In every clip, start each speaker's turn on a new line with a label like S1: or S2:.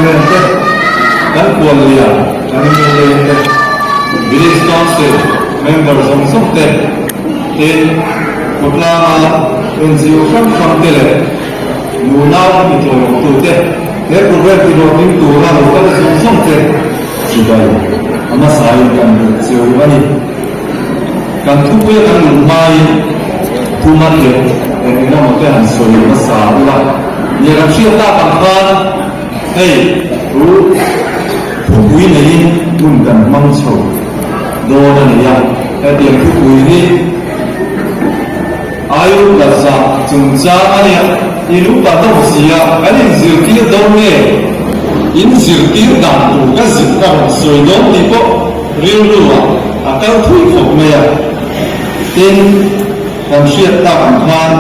S1: em em te, kan khuallian kan MLA te, Village Council member zawng zawng te, tin khawtlanga NGO hrang hrang te leh nunau mi tlawmawmtu te, he program tihlawhtling tura lo kal zawng zawng te chibai a hmasain kan duh cheu a ni. Kan thupuia kan luh hmain Puma te eng engemaw te han sawi hmasa ula, nia kan hriat tak ang khan hei thu thupui neiin hun kan hmang chho dawn a ni a, hetiang thupui hi Ayu Plaza chungchang a nia, in upa deuh zia kan inzirtir dawn nge inzirtir dan tur ka zir ka rawn sawi dawn tih pawh Rilru ah a kal thui khawp mai a, tin kan hriat tak ang khan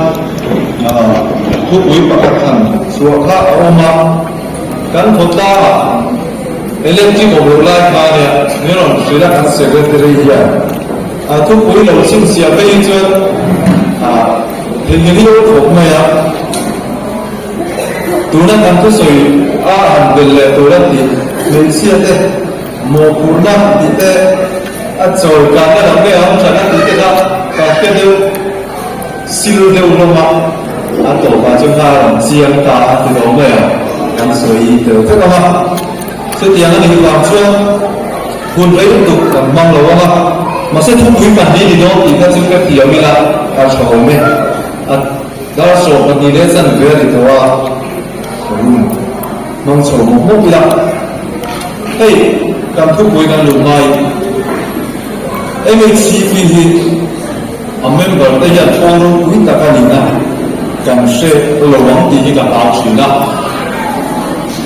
S1: thupui pakhat han chhuah kha a awm a, kan khawtlang ah electric awm loh lai kha nia min rawn hrilh a kan secretary hian a thupui lo chhinchhiah phei hi chuan theihnghilh hi khawp mai a, tuna kan thusawi a han belh leh tur a tih hmeichhia te. Mawhphurhna tih te, a chawi kanna lam nge ang thatna tih te kha ka hre deuh sil deuh hlawm a, a tawpah chuan kha a rawn chiang ta a ti lo mai ang, kan sawi tel vek ang a. Chutiang a nih vang chuan hun rei lutuk kan hmang lo ang a, mahse thupui pahnih ni dawn tih kha chu ka thiam ila a tha awm e. A dar 12 leh chanve a ni tawh a, hun hmang chho mawp mawp ila. Hei kan thupui kan luh hmain MHCP hi a member te hian thaw ropui tak a nihna kan hre lo ang tih hi ka hlau thin a.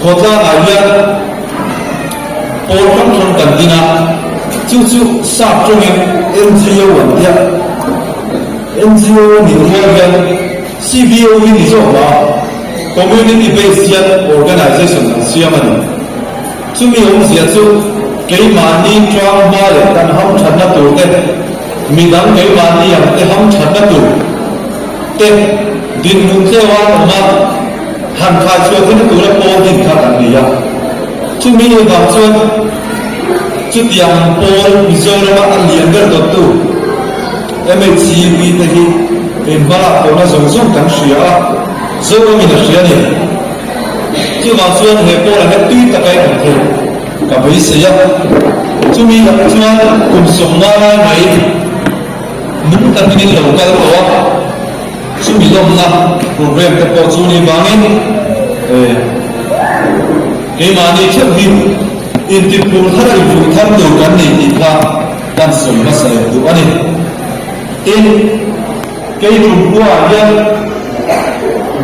S1: Khawtlangah hian pawl hrang hrang kan din a, chu chu sap tawngin NGO an tia. NGO a nih rual hian CBO hi ni zawk mah a. Community based hian organization an siam a ni. Chumi awmzia chu keimahni tang hma leh kan hamthatna tur te, midang keimahni ang te hamthatna tur te dinhmun tleu a awm a, han khai chhuah theihna tura pawl din kha kan ni a. Chumi avang chuan chutiang pawl Mizorama a lian ber dawttu MHCP te hi inhmalak tawhna zawng zawng kan hria a. Zoramin a hria a ni. Chuvang chuan he pawl a het tui taka i awm thei ka beisei a. Chumi lam chuan kum sawmnga lai mai nung takin in lo kal tawh a, chumi lawmna program te pawh chu ni vangin keimahni theuh hi intiphur thar a infuih thar tur kan nei tih kha kan sawi hmasa leh duh a ni. Tin. Kei tumkhuaah hian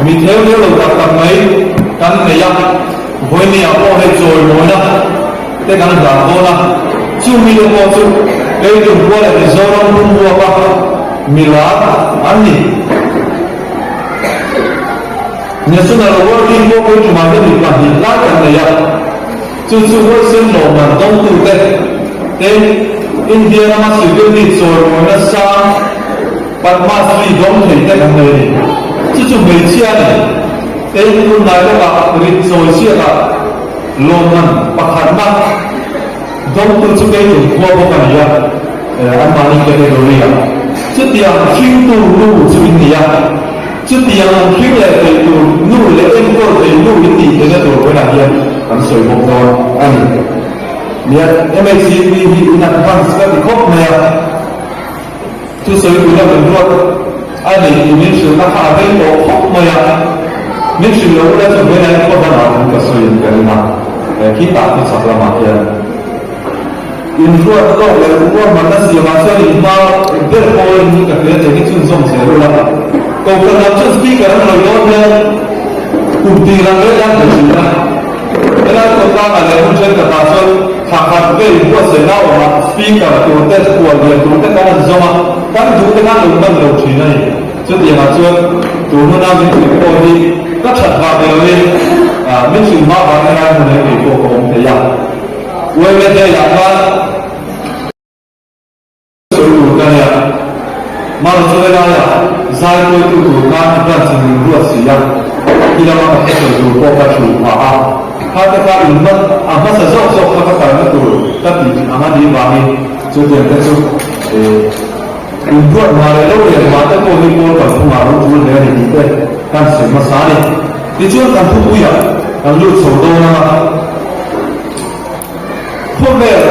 S1: mi theu deuh lo tak tak mai kan nei a, vawinia pawh hei chawimawina te kan hlan dawn a, chu mite pawh chu kei tumkhua leh Mizoram pumruaka milar an ni. National Award-in pawh kei tumah hian mi pahnih lai kan nei a, chu chu huaisen lawmman dawngtute te India rama civil mi chawimawina sang Padma Shri dawng thei te kan nei a ni. Chu chu hmeichhia a ni. Tin, tunlai lawkah rit chawi chiatah lawmman pakhatna dawngtu chu kei tum khua bawk a ni a, anmahni category-ah. Chutiang hringtu nu chu in ni a. Chutiang an hring leh thei tur nu leh enkawl thei nu in nih theihna tur buaiah hian kan sawi bawk dawn a ni. Nia, MHCP hi in advance ka ti khawp mai a, thusawi tuna min ruat a nei tih min hrilhna kha a rei tawh khawp mai a, min hrilh lo ula chu hmeiah hian khaw dangah kan ka sawiin ka ring a, khitah thu chak lamah hian. Inruat lawk leh ruahmanna siamah chuan in hma ber pawhin hi ka hria che hi chhunzawm zel ula. Kohhran lam chuan speaker an rawi dawn hian kum tir ang reng an pe thin a. Helai khawtlangah leh hmun thenkhatah chuan thla khat vel inbuatsaihna awmah speaker tur te, khual lian tur te kan han zawng a, kan duh te khan lo hman lo thin a ni. Chutiangah chuan tun huna min hrilh pawh hi ka that vang ni loin min hrilh hma vang helai hmun hi kei pawh ka awm thei a. Uaime Day-ah khan sawi tur ka nia. Mara chu helaiah zai kawitu tur khan branch in min ruat si a, khi lama ka thu sawi tur pawh ka thu phah a. Kha te kha in hma a hmasa zawk zawk kha ka kalna tur ka tih ang a nih vangin chutiang te chu eh inbuat hma leh lo leh hma te pawh hi pawl kan phungah lo tul hle a ni tih te kan sawi hmasa a ni. Tichuan kan thupuiah kan lut chho dawn ang a. Khawvel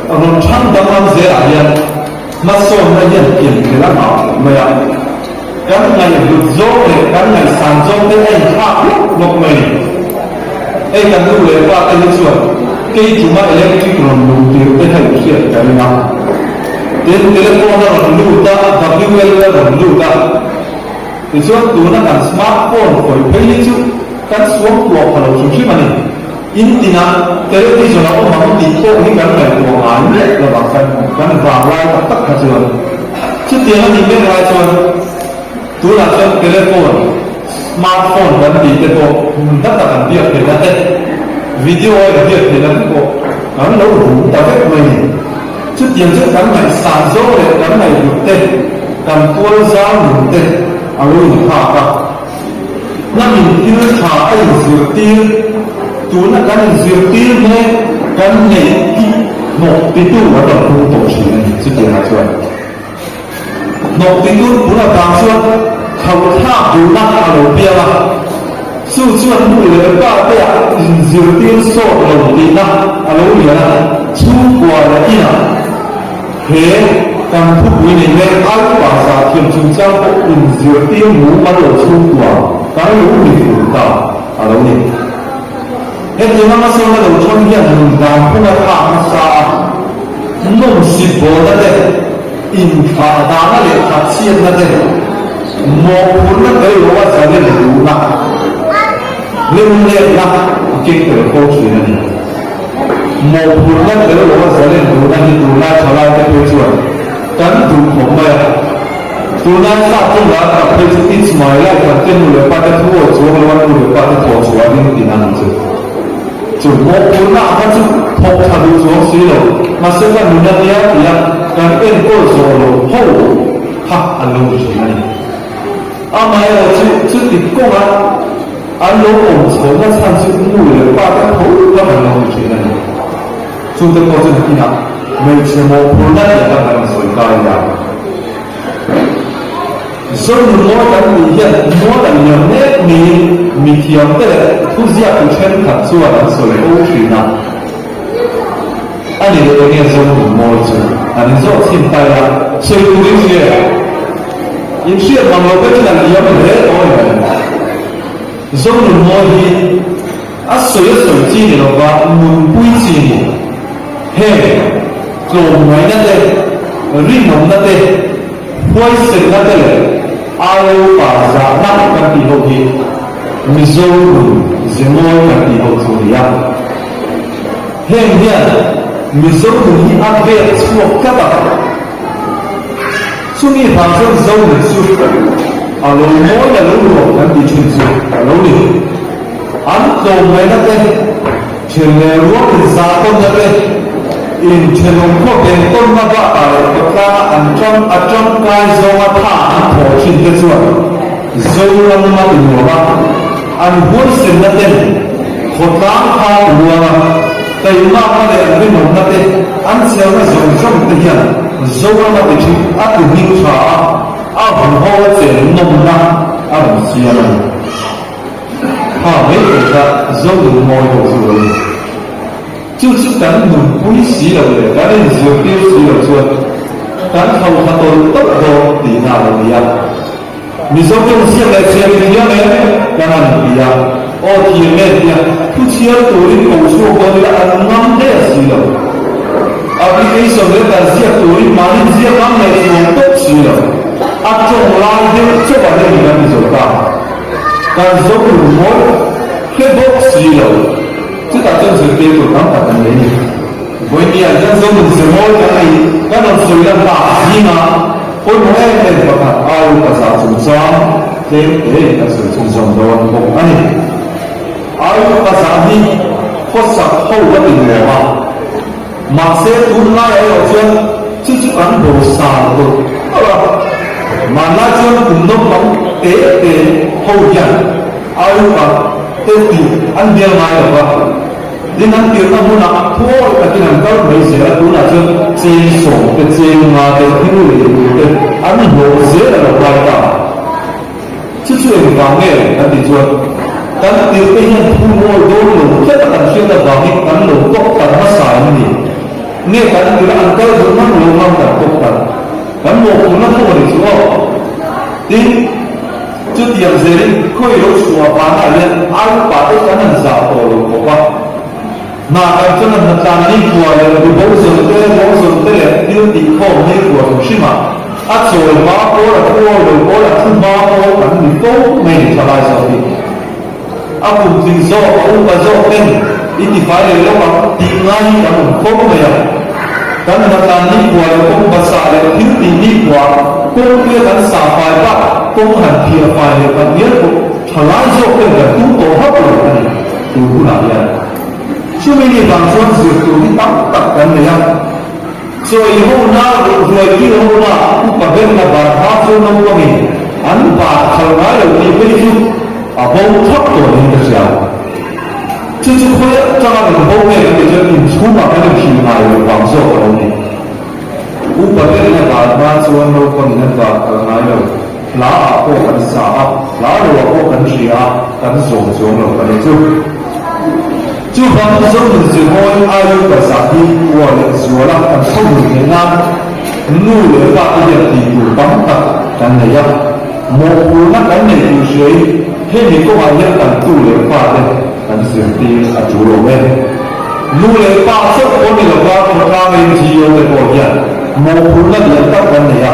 S1: rawn thang danglam zelah hian hmasawnna hian pian khelh a nghah khawp mai a. Kan ngaihhlut zawng leh kan ngaihsan zawng te a inthlak lawk lawk mai a ni. Hei kan nu leh pa te hi chuan kei chunga electric rawn luh tir te kha in hriat ka ring a. Tin, telephone a rawn lut a, WL a rawn lut a. Tichuan tuna kan smart phone khawih phei hi chu kan suam tuah pha lo hrim hrim a ni. In tinah television a awm ang tih pawh hi kan ngaihtuah ngai miah lo vang kan kan vanglai tak tak kha chuan. Chutiang a nih mek lai chuan tunah chuan telephone, smart phone kan tih te pawh hmun hla tak an biak theihna te, video a inbiak theihna te pawh kan lo hum ta vek mai ni. Chutiang chu kan ngaihsan zawng leh kan ngaihhlut te, kan tual zau nun te a lo inphak a. Hnamin thil tha a inzirtir, tuna kan inzirtir mek kan neih tih hnawk titu an rawn hung tawh thin a ni. Chutiangah chuan hnawk titu bul avang chuan khauhthlak duhna a lo piang a, chu chuan nu leh pa te ah inzirtir sawt lo tihna a lo lian a, chhungkua leh inah He kan thupui nei mek Alpha zahthiam chungchang pawh inzirtir mumal lo chhungkua kan lo ni fur ta a lo ni. Hetiang anga sawna lo thang hian nun dan phung a thlak nasa a, nawmsip bawlna te, inthlah dana leh thatchhiatna te, mawhphurhna tel loa zalen duhna, hlimletna a keng tel fo thin a ni. Mawhphurhna tel lo a zalen duhna hi tunlai thalaite phei chuan kan duh khawp mai a. Tunlai sap chu lar tak phei chu It's my life an tia nu leh pa te thu awi chuang lo a nu leh pa te thaw chhuah ding tihna ni chu. Chu mawhphurhna ah kha chu thawk tha duh chuang si lo. Mahse ka nuna nia tia kan enkawl zawh loh ho kha an lo ni thin a ni. Amaherawh chu chuti kawnga an lo awm chhohna chhan chu nu leh pa te tho kha kan lo ni thin a ni. Chungte pawh chu nakinah hmeichhe mawhphurhna tih kha kan rawn sawi kai a. Zonun mawi kan tih hian mual a liam mek niin mithiamte leh thuziaktu thenkhat chuan an sawi fo thin a. A ni leh enge Zonun mawi chu an inzawh chhin ta ila sawi tur in hria e. In hriat mang lo vekin an liam hle tawh em? Zonun mawi hi a sawi a sawi chi ni lova nunpui chi ni. Heng tlawmngaihna te, rinawmna te, huaisenna te leh Aiopa zahna kan tih ho hi Mizo nun ze mawi kan tih ho chu a ni a. Heng hian Mizo nun hi a vek chhuak tlat a. Chumi vang chuan Zo nun chu a lo mawi a lo nuam kan tih thin chu a lo ni. An tlawmngaihna te, then leh rual inzah tawnna te, inthenawm khaw beng tawnna bakah leh khawtlanga an tang a tangkai zawnga tha an thawh thin te chuan Zoram a ti nuam a, an huaisenna ten khawtlang kha a ti luang a, taimakna leh an rinawmna te an chhelna zawng zawng te hian Zoram a ti thin a ti hming tha a, a huho a chen nawmna a rawn siam a ni. Kha mai thei kha Zonun mawi ho chu lo ni. Chu chu kan nunpui si lo leh kan inzirtir si lo chuan kan thlauhla tawlh tawlh dawn tihna a lo ni a. Mizo tawng ziak leh chhiar i thiam em? Kan han ti a. Aw thiam e tia thu chhiar turin ko chhuak dawn ila an ngam hle si lo. Application letter ziak turin mahni ziak ngam leh chuang tawp si lo. A tawng lai deuh chauh ah hian kan Mizo ta. Kan zo tur mawi hre bawk si lo. Chutah chuan zirtir tur tam tak kan nei a ni. Vawinia hian zo nun ze mawi kan nei kan rawn sawi lan tak zinga pawimawh em em pakhat Aru Paza chungchang tlem te in kan sawi chhunzawm dawn bawk a ni. Aru Paza hi khawsak ho a ti nuam a, mahse tunlaiah erawh chuan chu chu kan bosan tawlh tawlh a. Hmanlai chuan kum naupang te te ho hian Aru Paza. te tih an bial ngai lo va, tin an tirhna hmunah thuawi takin an kal mai zel a, tunah chuan cheng sawm te, cheng nga te, thil lei tur te an hlawh zel a lo ngai ta. Chu chu engvang nge kan tih chuan kan tirhte hian thu mawi dawn lo tlat a kan hriat avangin kan lo tawk tan hmasa em ni? Nge kan tirh a an kal duh ngang lo ngang kan tawk tan? Kan mawhphurhna tho a ni chu aw. Tin, chutiang zelin khawi lo chhuah vanah hian ai upa te kan han zah tawh lo khawp a. Hna kan chuan an hnatlan nikhua leh rubo zawn te, ruang zawn te leh thil tih khawm nikhua hrim hrim a, a chawi hma pawl, a thu awi lo pawl, a thu hma pawl kan ni fo mai ni thalai zawk hi. A kum tling zawk, a upa zawk ten i tifai leh lawk ang tih ngai hi kan awm fo mai a. Kan hnatlan nikhua leh kawng basa leh thil tih nikhua kawngpuia kan sa fai bak kawng han phiah fai leh tak ngial pawh thalai zawk ten kan tum tawh hauh lo a ni tun hunah hian. Chumi ni vang chuan zir tur hi tam tak kan nei a. Chawi hona, ruai kil hona, upa berna bar hma chu naupangin an bar khal ngai lo tih phei chu a bo thap tawh niin ka hria. Chu chu khawi atanga rawn bo nge kan tih chuan inchhungah kan inhrilh ngai loh vang zawk a lo ni. Upa berna bar hma chuan naupangin an bar khal ngai lo. Hla ah pawh kan sa a, hla lo ah pawh kan hria a, kan zawm chuang lo ka ni chu. Chuvangin Zonun Zirhawi Aiu Bazar hi uar leh zuala kan tho lui theih nan nu leh pa te hian tih tur tam tak kan nei a, mawhphurhna kan nei tur hriain hemi kawngah hian kan tu leh pa te kan zirtir a tul awm e. Nu leh pa chauh pawh ni lova khawtlang NGO te pawh hian mawhphurhna lian tak kan nei a.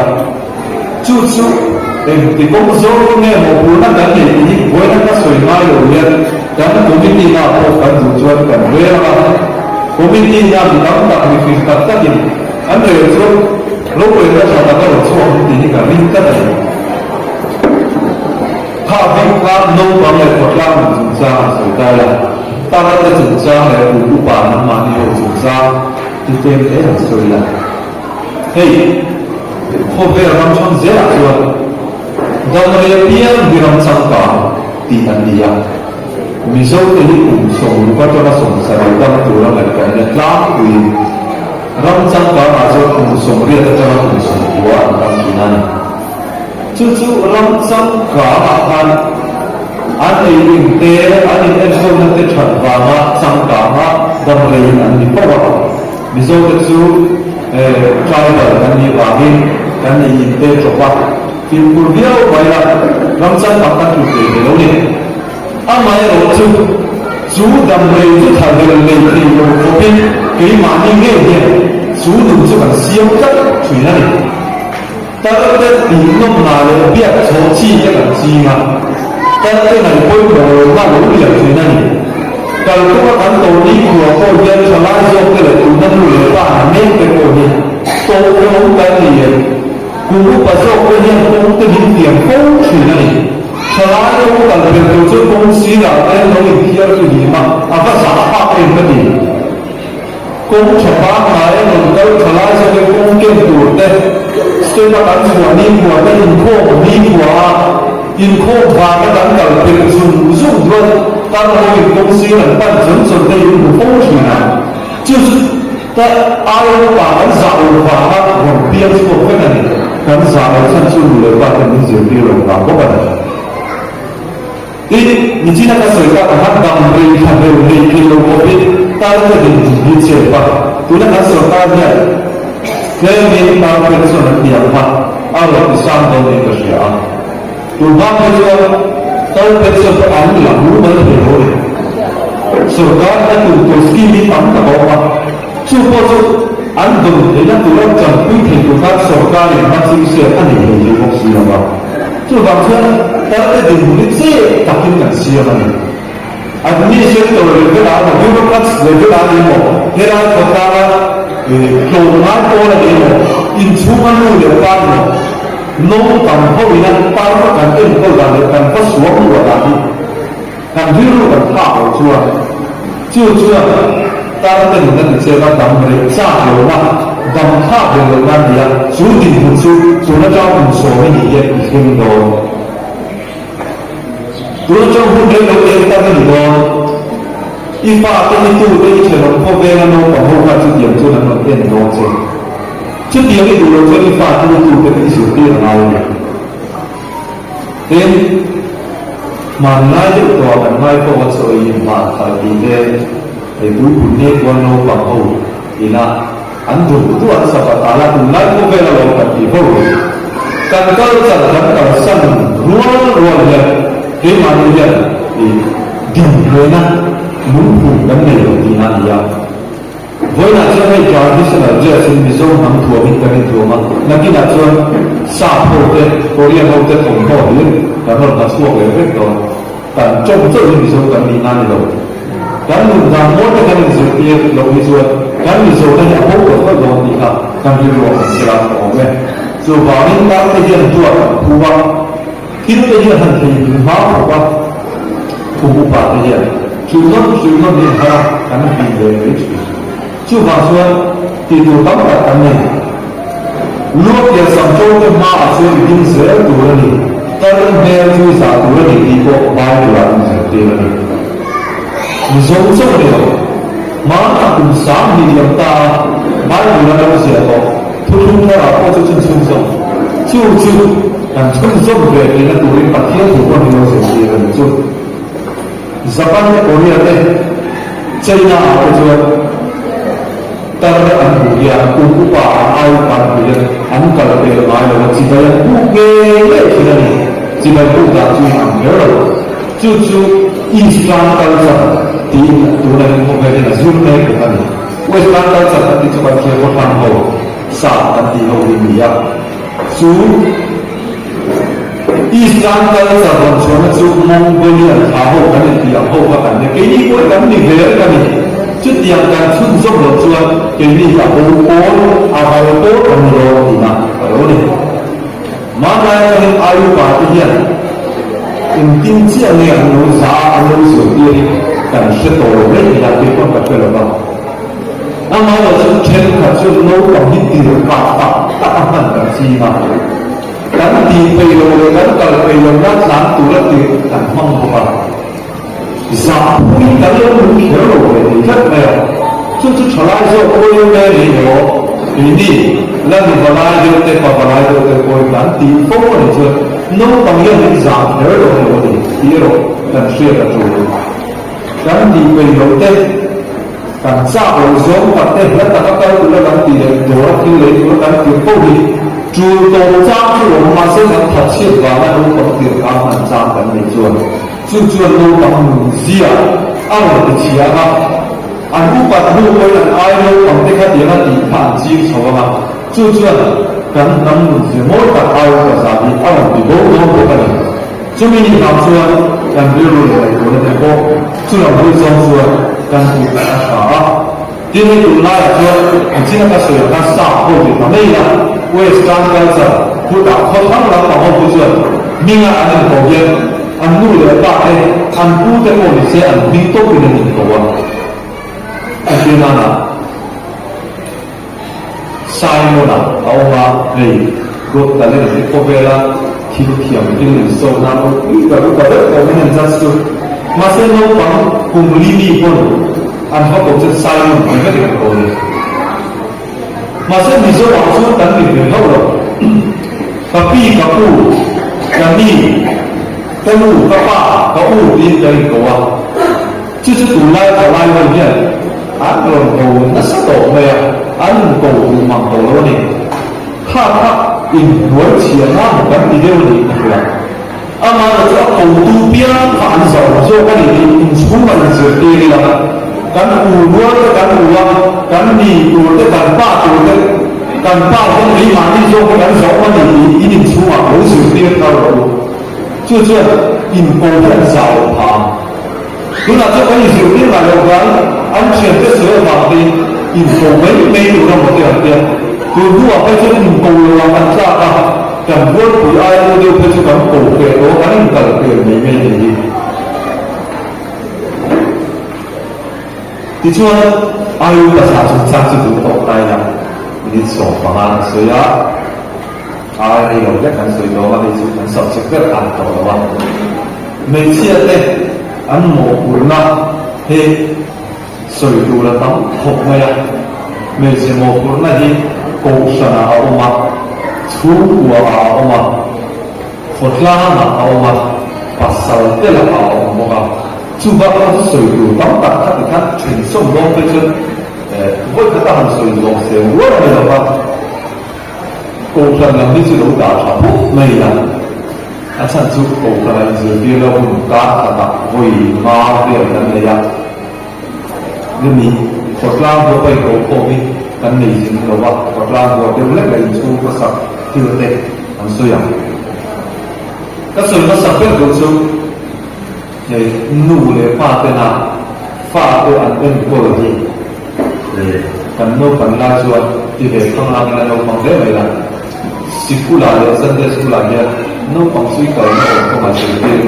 S1: Chu chu engti kawng zawng nge mawhphurhna kan nei tih hi vawiin ka sawi ngai lo hian kan committee na pawh kan duh chuan kan rel ang a, committee na mi tam tak mi fing tak takin an rel chuan rorelna tha tak a rawn chhuak ang tih hi ka ring tlat a ni. Kha bik kha naupang leh khawtlang nun chungchang an sawi ta ila, tarate chungchang leh kum upa nangmahni ho chungchang ti tlem hle an sawi ila. Hei, khawvel ram chhan zelah chuan damrei apiang hi ram changkang tih an ni a. Mizote hi kum sawmruk atanga sawmsarih dam tura ngaihtuah in a tlangpuiin ram changkangah chuan kum 80 atanga kum 90 an dam thin a ni. Chu chu ram changkangah khan an ei in te, an in enkawlna te that vanga changkanga damreiin an ni fo a. Mizote chu tribal kan nih vangin kan nih in te chawp a, fimkhur viau mai la, ram changkang kan tluk thei ve lo ni. Amaherawh chu, chu damrei chu tha vel nei thei lo khawpin keimahni ngei hian chu nun chu kan siam tlat thin a ni. Tarte tih nawmna leh biak chhawh chi te kan ching a, tarte ngaih pawimawh lohna lo lian thin a ni. Kalkawnga kan tawh nikhua pawh hian thalai zawkte leh tuna nu leh pa na mek te pawh hi tawh hlawm kan ni em? Kum upa zawkte hian kawng te min tiam fo thin a ni. Thalai kawng kal pel tur chu kawng sirah te lo inthiar chu him a, a va zahthlak em ka ti. Kawng tha pangngai a rawn kal tha lai zawkin kawng ken tur te, step a kan chhuah nikhua te, inkhawm nikhua a inkhawm vanga kan kal pelh zung zung chuan tar hoin kawng sir an pan chawn chawn te in hmu fo thin a. Chu chu ta aia upa kan zah loh vanga rawn piang chhuak vek a ni. Kan zah loh chhan chu nu leh pa ten min zirtir loh vang bawk a ni. Tin, nichina ka sawi tak ang khan dam rei thla hleu nei thei lo khawpin tar te dinhmun hi chep a, tuna kan sorkar hian tlemin tar pension an ti ang kha a rawn ti sang dawn niin ka hria a. Tun hma phei chuan tar pension pawh an la mumal thei lo a ni. Sorkar hian tum tur scheme hi tam tak a awm a, chu pawh chu an dawn theihna tura tanpui thei tur khan sorkarin hmaching siam a nei thei thei bawk si lo va. Chuvang chuan tarte dinhmun hi che takin kan siam a ni. Administrator level ah emaw, bureaucrats level ah a ni emaw, helai khawtlanga tlawmngai pawl a ni emaw, inchhunga nu leh pa emaw, naupang ho ina tar kan enkawl dan leh kan va suam luah dan hi kan rilru kan thlak loh chuan chu chuan tarte nun a ti chep a, dam reh chak lohna, dam thlak reh lohna a ni a, chu dinhmun chu tun atang kum sawm i nih hian i thleng dawn. Tun atang hun rei lo eng tak a ni dawn. I fate, i tute, i thenawm khawvela naupang ho kha chutiang chuan an rawn en dawn che. Chutiang i duh loh chuan i fate, i tute kha i zirtir a ngai a ni. Tin, hmanlai deuh tawha kan ngai pawh a chaw ei inhman khalh tih te, hei puipun nge kual naupang ho ina an duh duh an sapat ala tunlai khawvel alawm kan tih ho hi. Kan culture kan kalsan rual rual hian keimahni hian i dinhmehna lungphum kan nei lo tihna a ni a. Vawiinah chuan hei traditional dress in Mizo hnam thuamin kan inthuam a, nakinah chuan Sap ho te, Korean ho te thawmhnaw hlir kan rawn ha chhuak leh vek dawn. Kan tawng chauh hi Mizo kan nihna a ni lo. Kan nun dan mawi te kan inzirtir loh hi chuan kan Mizona hi a bo tawh tawh dawn tih kha kan rilru a awm sela a awm e. Chuvangin tan te hian duat an phu a, thil te hian han theihnghilh hma khawp a, kum upa te hian hrilh nawn hrilh nawn hi an har a, kan hlim ve mai thin. Chuvang chuan tih tur tam tak kan nei. Luak leh Samṭo te hmaah chuan i ding zel tur a ni, tar hmel chu i zah tur a ni tih pawh Bible-ah in zirtir a ni. Mizo chauh a ni lo. Hmanah kum 2000 liam ta a Bible a lo ziah tawh thuthlung tharah pawh chu chhunchhunzawm. Chu chu kan chhunzawm ve theihna turin Pathian thu pawh ni lo zirtir a ni chu. Japan te Korea te China ah te chuan tar an hmuh hian kum upa an ai upa an hmuh hian an kal pel ngai lo a, chibai an buk ngei ngei thin a ni. Chibai buk dan chu in ang kher lo. Chu chu Eastern culture tiin tuna in khawvel hian a zir mek bawk a ni. Western culture kan tih chu kan thlir khawthlang ho, sap kan tih ho hi ni a. Chu Eastern culture rawn chhuahna chu Mongolian thla ho kan intih ang ho kha kan nia. Keini pawh hi kan ni ve reng a ni. Chutiang kan chhunzawm loh chuan keini hi a bo pawl, a ral pawl kan ni dawn tihna a lo ni. Hmanlai atangin Ayupa te hian engtin chiah nge an lo za a, an lo zirtir hi kan hre tawh lo mai thei a, kei pawn ka hre lo va. Amaherawh chu thenkhat chuan naupang hi tir kah tak tak a hman kan ching a, kan tih peih loh leh kan kal peih lohna tlan tura tir kan hmang bawk a. Zahpui kan lo hmu kher lo ve thei tlat mai a, chu chu thalai zawk pawhin nge ni emaw keini la nu valai deuh te pa valai deuh te pawhin kan tih fo a nih chuan naupang hian min zah kher lo emaw a ni tih erawh kan hriat a tul. Kan tih peih loh te, kan chak loh zawng tak te hla taka kal tura kan tih leh dawra thil lei tura kan tirh fo hi tul tawp chang chu awm mahse kan thatchhiat vanga naupang tirh kha hman chang kan nei chuan Chu chuan naupang nun zia a rawn ti chhia ang a, an upat hnu pawhin an ai naupang te kha tianga tih kha an ching chho ang a, chu chuan kan hnam nun ze mawi tak ai upa zah hi a rawn ti bo dawn bawk a ni. Chumi ni vang chuan kan rilru leh ngaihtuahna te pawh chu lam hawi zawng chuan kan tih a tha a. Tin, hei tunlaiah chuan an chin a ka sawi ang khan sap ho ti ta mai ila, Western culture khutah khawthlang lampang ho khu chuan hminga an inko hian an nu leh pa te, an pu te pawh ni se an hming tawpin an inko a. Entir nana Simon-a a awm a, hei Got Talent hi khawvela thil thiam thil insawhna ropui ber upa deuh awmin an judge chu. Mahse naupang kum li mi pawn An va ko chuan Simon ti vekin an ko a ni. Mahse Mizo ah chuan kan rin ve hauh lo. Ka pi, ka pu, ka ni, ka nu, ka pa, ka u tiin kan inko a. Chu chu tunlai thalai ho hian an rawn ko nasa tawh mai a, an inko duh mang tawh lo a ni. Kha kha inhnuai chhiah na maw kan ti deuh a nih ka hria. Amaherawh chu a kotu piang kha an zawm zawk a ni tih inchhung a inzirtir ila, kan u rual te kan u a, kan ni tur te kan pa tur te kan pa hian keimahni zawk hi kan zawm a ni tih in inchhungah lo zirtir thar rawh u. Chu chuan inko hi an zau pha ang. Tunah chuan kan inzirtir ngai loh vangin an thiante sawi avang te-in inko mai mai tur a maw te an tia. Tun hnuah phei chuan inko lo ah kan tlak a, kan rualpui aia u deuh phei chu kan ko fe tawh a, kan inkal fel mai mai thei hi. Tichuan, Ayu Bazar chungchang chu duh tawk ta ila, minute 15 kan sawi a, ai rei lo hlek kan sawi tawh ang a, hei chu kan subject ber a ni tawh lo a. Hmeichhiate an mawhphurhna hi sawi tur a tam khawp mai a. Hmeichhe mawhphurhna hi kohhranah a awm a, chhungkuaah a awm a, khawtlangah a awm a, pasal te lakah a awm bawk a. Chu bakah chu sawi tur tam tak kha tikhan then sawm dawn phei chuan vawi khata han sawi zawng sel rual a ni lo va. Kohhran lam hi chu lo dah tha phawt mai ila, a chhan chu kohhran a inzirtir lo hun kar khatah vawi nga vel kan nei a, ni khawtlang huap a inkoh khawm hi kan nei zing lo a, khawtlang huap deuh lek leh inchhung hmasak thil te an sawi ang. Ka sawi hmasak ber duh chu hei nu leh pa tena fate an enkawl hi kan naupang lai chuan ti ve khang langin a naupang hle mai la. Sikula leh Sunday School ah hian naupang chu i kalna awm kawngah zirtir,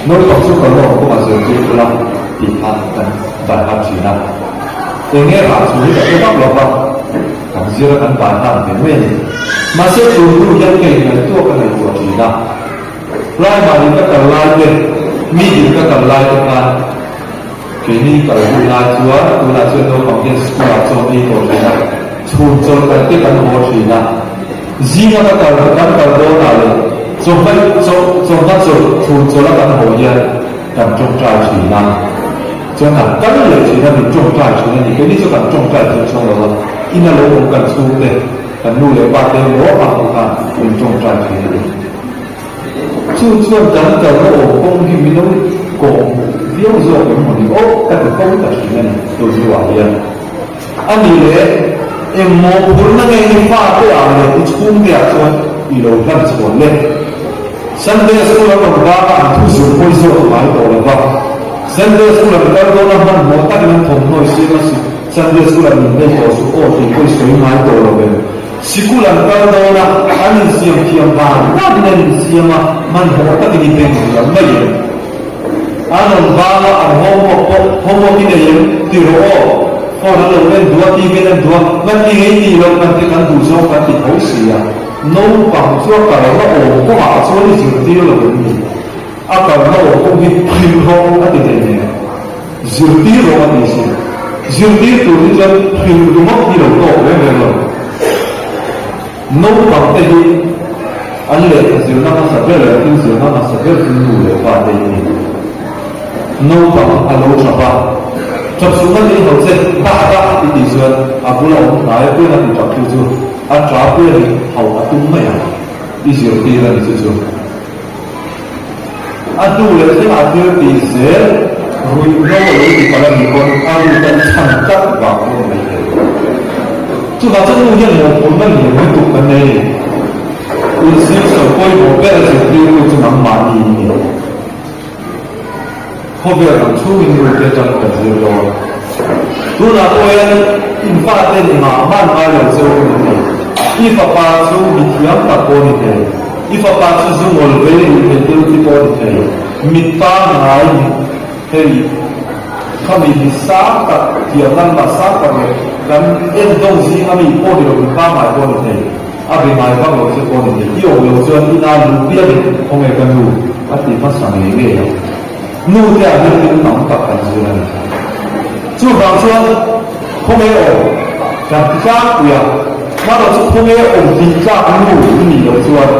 S1: naupang chu kalna awm kawngah zirtir ula tih kha kan ban hak thin a. Enge rah chu hi ka hre vak lo va, kan zir a kan ban hak ve mai a ni. Mahse tun hnu hian ka inngaihtuah ka ngaihtuah thin a. Primary ka kal lai te, middle ka kal lai te khan keini kal hun lai chuan tunah chuan naupang hian school ah chaw ei tawh thin a, chhun chawlh kan te kan haw thin a. Zinga ka kal kan kal dawnah leh chawhma chawhma chawlh chhun chawlh a kan haw hian kan tawngtai thin a. Chuan kan kal leh thin a, min tawngtai thin a ni. Keini chu kan tawngtai thin chhawng lo a, ina lo awm kan chhungte, kan nu leh pa te emaw ang ho khan min tawngtai thin a ni. Chu chuan kan kalna awm kawng hi min lo kawh hmuh viau zawk em maw ni aw ka ti fo ta thin a ni Tawzuah hian. A ni leh, eng mawhphurhna nge i fate ah leh i chhungte ah chuan i lo hlan chhuan le? Sunday School an rawn bak a an thu zir pawi zawk ngai tawh lo va. Sunday School an kal dawn a hmanhmawh takin an thawmhnaw siam a si Sunday School an innei tawh suh aw tih pawh i sawi ngai tawh lo ve. Sikul an kal dawn a, an insiam thiam van vanin an insiam a, hmanhmawh takin i beng duh mai em? An rawn vang a, an homework pawh homework i nei em? Ti rawh aw, phone an lo en duh a, TV an en duh a, kan ti ngei ti lo, kan ti kan duh zawng kan ti tho si a. Naupang chu a kalna awm kawngah chuan i zirtir lo em ni? A kalna awm kawng hi hrilh rawh a ti thei nen. Zirtir rawh a ti si. Zirtir tur hi chuan hrilh ringawt hi lo tawk reng reng lo. Naupang te hi an lehkha zirna hmasa ber leh thil zirna hmasa ber chu nu leh pa te hi a ni. Naupang a lo thap a, thap suhna te i hau che, dah dah i tih chuan a bula awm hnai a piang a ti thap tu chu a tha piangin hauh a tum mai ang. I zirtir a ni chu chu. A hnu leh thlengah thil tih zel ruih hlo a lo ti palh a nih pawn a rut a i chhan tlat vang pawh a ni mai thei. Chuvang chuan nu hian mawhphurhna lian lutuk kan nei a ni. Inzir sawi pawimawh ber a zirtirtu chu nangmahni i ni. Khawvel ang chhungin nu te atang kan zir dawn. Tunah pawh hian in fate ni mah hman ngai lo che u ni thei. I fapa chu mi thiam tak pawh ni thei. I fapa chu zu ngawl vei rih thei thil chi pawh ni thei. Mit pangngai ni thei. Khami mi sang tak thiam nan mah sang tak leh kan endawng zinga mi pawh ni lo mi pangngai pawh ni thei. A be ngai vak lo che pawh ni thei. I awm lo chuan i na lu piangin khawnge ka nu a ti hmasa ngei ngei ang. Nu te ah hian thil tam tak kan zir a ni. Chuvang chuan khawnge awm kan ti tlangpui a, mahrawh chu khawnge awm tih tlak nu i nih loh chuan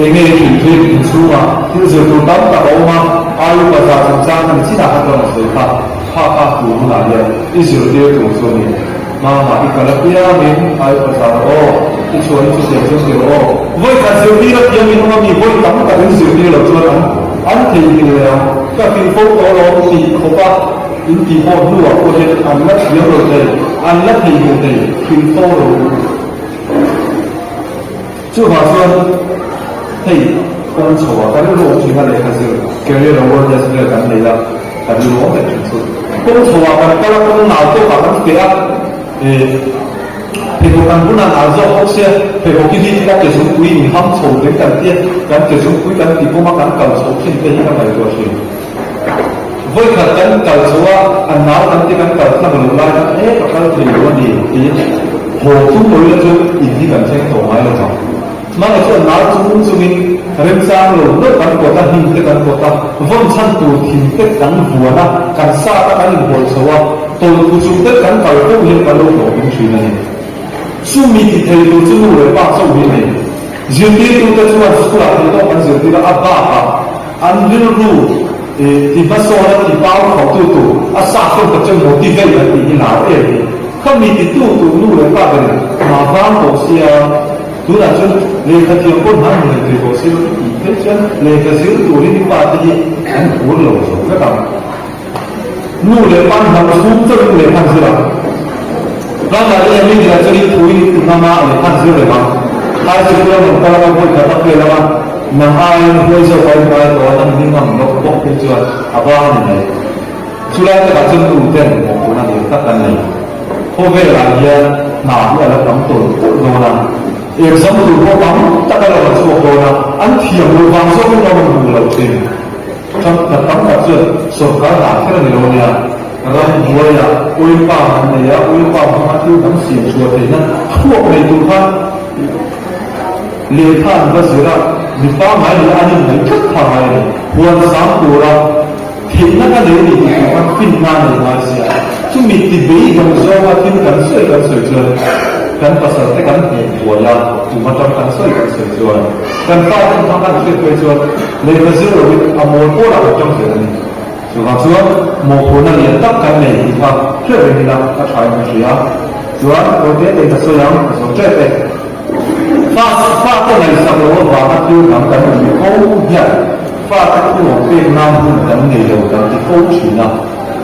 S1: enge hrilhthil inchhungah thil zir tur tam tak a awm a, ai upa zah chungchang kha ni chinah kha chuan a sawi kha, kha kha tur hunah hian i zirtir tur chu a ni. Mama, i kal apiangin ai upa zah rawh aw, i chhuah hi chutiang chuan ti rawh aw. Vawi khat zirtir apiang in awm a mi, vawi tam tak in zirtir loh chuan an an theihnghilh leh ang. Ka hrilh fo tawh alawm tih khawp a in tih pawh hnuah pawh hian an la thiam lo thei, an la theihnghilh thei, hrilh fo rawh u. Chuvang chuan hei kawng chho ah ka rilru awm thin a lehkha zir career awareness vel kan nei a, ka rilru awm reng thin chu. Kawng chho ah kan kal a, kawng nau tawk ah kan feh a, eh pheikhawk kan bun a nau zawk bawk sia, pheikhawk hi hi a ke zungpui in ham chho reng kan tia, kan ke zungpui kan ti pawm a kan kal chho thin te hi ka ngaihtuah thin. Vawikhat kan kal chho a, a nau kan ti kan kal tlang lo lai khan e ka kal thei lo a ni tiin haw chung lo ila chu in hi kan thleng tawh ngai lo vang. Hmangah chuan nau chung chungin. remchang lo deuh kan pawt a, hnim te kan pawt a, vawn chhan tur thing te kan vuan a, kan sat a, kan inhawlh chho a, tawlh thu chung te kan kal fo hian kan lo hlawhtling thin a ni. Chumi ti thei tur chu nu leh pa chauh hi a ni. Zirtirtute chuan school-ah theihtawk kan zirtir a, a bakah an rilru ti hmasawn a, ti pau khauhtu tur a sa khawm tak chuan motivate an tih hi lar em hi. Khami titu tur nu leh pa berin mah vang tawh sia, tunah chuan lehkha thiam pawn hna hmu nei thei tawh si lo i tih phei chuan lehkha zir turin i pate hi an phur lo zo vek ang. Nu leh pa hnam chhung chauhin lehkha an zir ang. Tlangah te hian media chuan i thu in i ngam a, lehkha an zir reng ang. High sikul a rawn kal anga vawi khat a fail anga, nang aiin huai zawk a inkai tawh a, nang hi ngam loh bawk phei chuan a vang a ni mai. Chulai takah chuan nu ten mawhphurhna lian tak an nei. Khawvelah hian hna hi a la tam tawlh tawlh dawn a, exam tur pawh tam tak a la rawn chhuak dawn a, an thiam loh vang zawkin ram an hmu lo thin. Ṭangkhat tam tak chuan sawrkar hna kher a ni lo nia, ram buaiah oil palm an nei a, oil palm hmanga thil dang siam chhuah theihna thuak nei tur khan lehkha an va zir a, mi pangngai leh an inngaih tlat kha a ngai a ni. Huan sang tura theihna ka nei a ni tih tur khan finna a nei ngai sia. Chumi ti beidawng zawnga thil kan sawi kan sawi chuan kan pasal te kan hmuh buai a, tum atang kan sawi kan sawi chuan kan fa ten hmang kan hriat phei chuan lehkha zir loin a mawl pawl ah kan tang zel a ni. Chuvang chuan mawhphurhna lian tak kan nei tih kha hriat reng ila a tha in ka hria. Chuan awi te te ka sawi ang ka sawi tep e. Fa fate ngaihsak loh avanga thil dang kan ti fo hian fate thurawn pek nan hun kan nei lo kan ti fo thin a.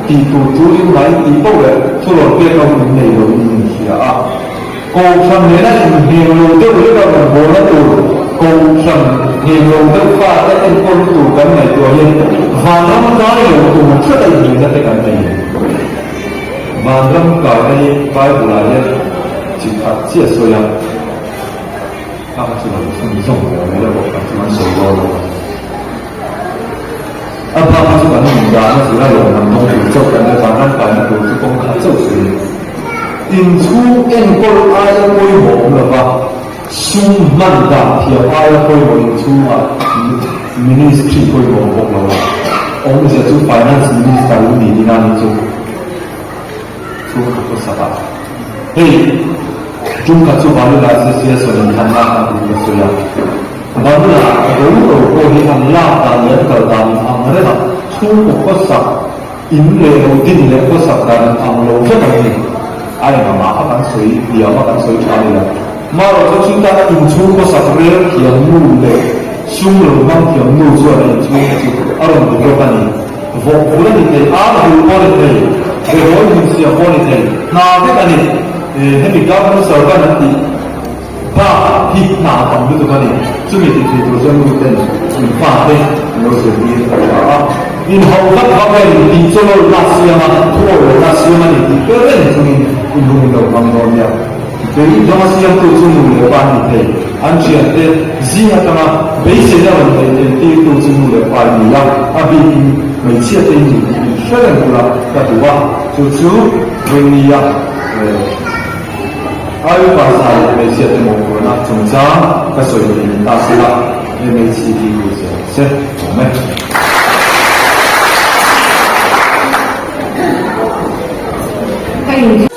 S1: Tih tur tulin mai tih poh leh thurawn pek a hun in nei lo in inhria a. Kohhran nena inhmel lo deuh leka rawn bawlna tur Kohhran hmel lo deuh fate enkawl tur kan ngaihtuah hian vanram kai lo tur tlat a inhmelna te kan nei. Vanram kaina hi Bible ah hian chi khat chiah sawi a, a chu lo chhunzawm ve mai lo Kohhran chu kan sawi dawn lo. A bak chu kan nun dan a zir a lawm an dawng tur chauh kan nia, vanram kaina tur chu kawng khat chauh sawi. Inchhung enkawl aia pawimawh awm lova, sum hman dan thiam aia pawimawh inchhungah ministry pawimawh awm bawk lo a, awmzia chu finance minister in ni ding a ni chu chhungkhat hmasak ah. Hei tumkhat chu Vanula Association in thanna kan tih ka sawi a, Vanula ro ro pawh hi an lak dan leh an kal dan in ang reng a, chhungkaw khawsak In leh lo din leh khawsak dan in ang lo vek an ni. A engah mah a kan sawi hniam a kan sawi tha ni lo. Marawh chu chu tana inchhung khawsak rel thiam nu leh sum lo hmang thiam nu chuan a inchhung te chu a rawn ti bawk a ni. Vawk vul a ni thei, ar vul pawh a ni thei, behawi hmun siam pawh a ni thei, hna vek a ni. Hemi government servant an tih. Bak hi hna tam lutuk a ni. Chumi ti thei tur chuan nu ten in fa te an lo zirtir a tha a. In hauh vak vak em tih chawlawlna a siam a, thuawlawlna a siam a ni tih hre reng chungin in hun in lo hmang dawn nia. Beidawng a siamtu chu nu leh pa an ni thei. An thiante zing atanga beiseina rawn neih theih tirtu chu nu leh pa in ni a, a bikin hmeichhia te in ni tih in hre reng bula ka duh a, chu chu Rinnia. Ai upa sa leh hmeichhia te mawhphurhna chungchang ka sawi thei ni ta sela, MHCT tu che ang che awm e.
S2: Ka in.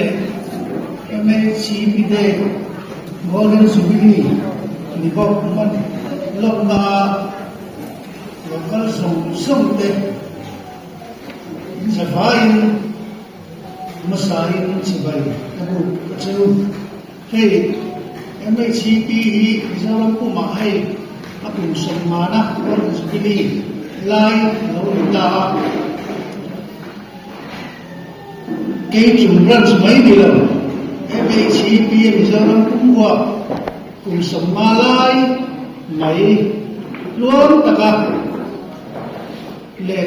S3: leh MHCP Day Golden Jubilee ni bawk hman lawkna a local zawng zawng te zavaiin hmasain chibai ka buk a chu. Hei MHCP hi Mizoram pumah hei a kum sawmngana Golden Jubilee lai a lo ni ta a. Kei chung branch mai ni lo, MHCP a Mizoram pum huap kum 50 lai mai tluang taka leh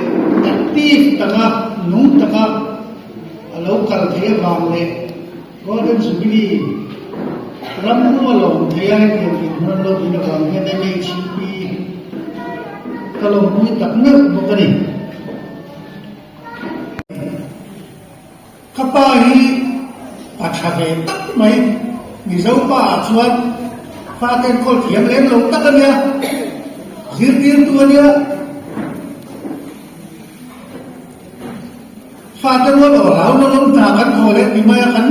S3: active taka nung taka a lo kal thei avang leh Golden Jubilee ram pum a lawm thei a, hetiang inhmun an lo din avang hian MHP ka lawmpui tak meuh bawk a ni. Ka pa hi pa tha ve tak mai, Mizo pa ah chuan fate enkawl thiam lem lo tak a nia, zirtirtu a nia. Fate rual aw hlau na lawm hna kan thaw leh ti mai a, kan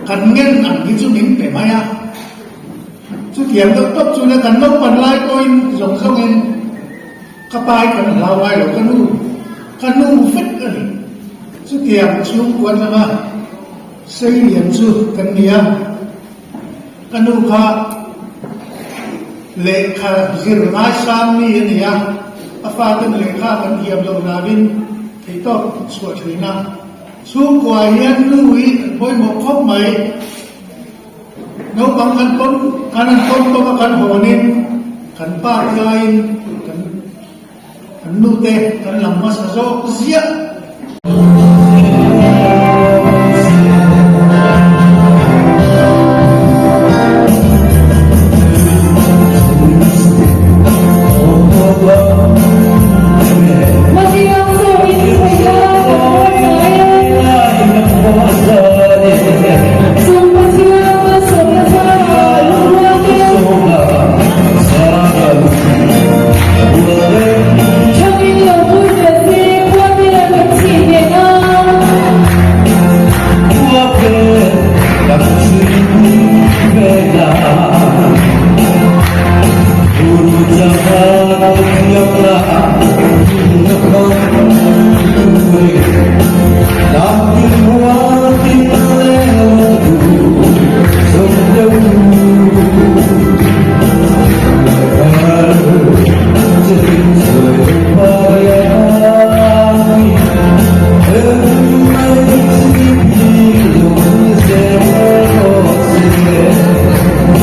S3: kan ngen ang hi chu min pe mai a. Chutiang deuh tawp chu le kan naupan lai pawhin zawng zawngin ka pa hi kan hlau ngai lo, ka nu ka nu vek a ni. Chutiang chhungkua atanga sei lian chu kan ni a, ka nu kha lehkha zir ngaisang mi a ni a, a faten lehkha kan thiam loh hlauin theihtawp chhuah thin a. Chhungkua hian nu hi an pawimawh khawp mai. Naupang kan pawm kan han pawm tawp a kan hawnin kan pa te aiin kan kan nu te kan lam hmasa zawk ziah.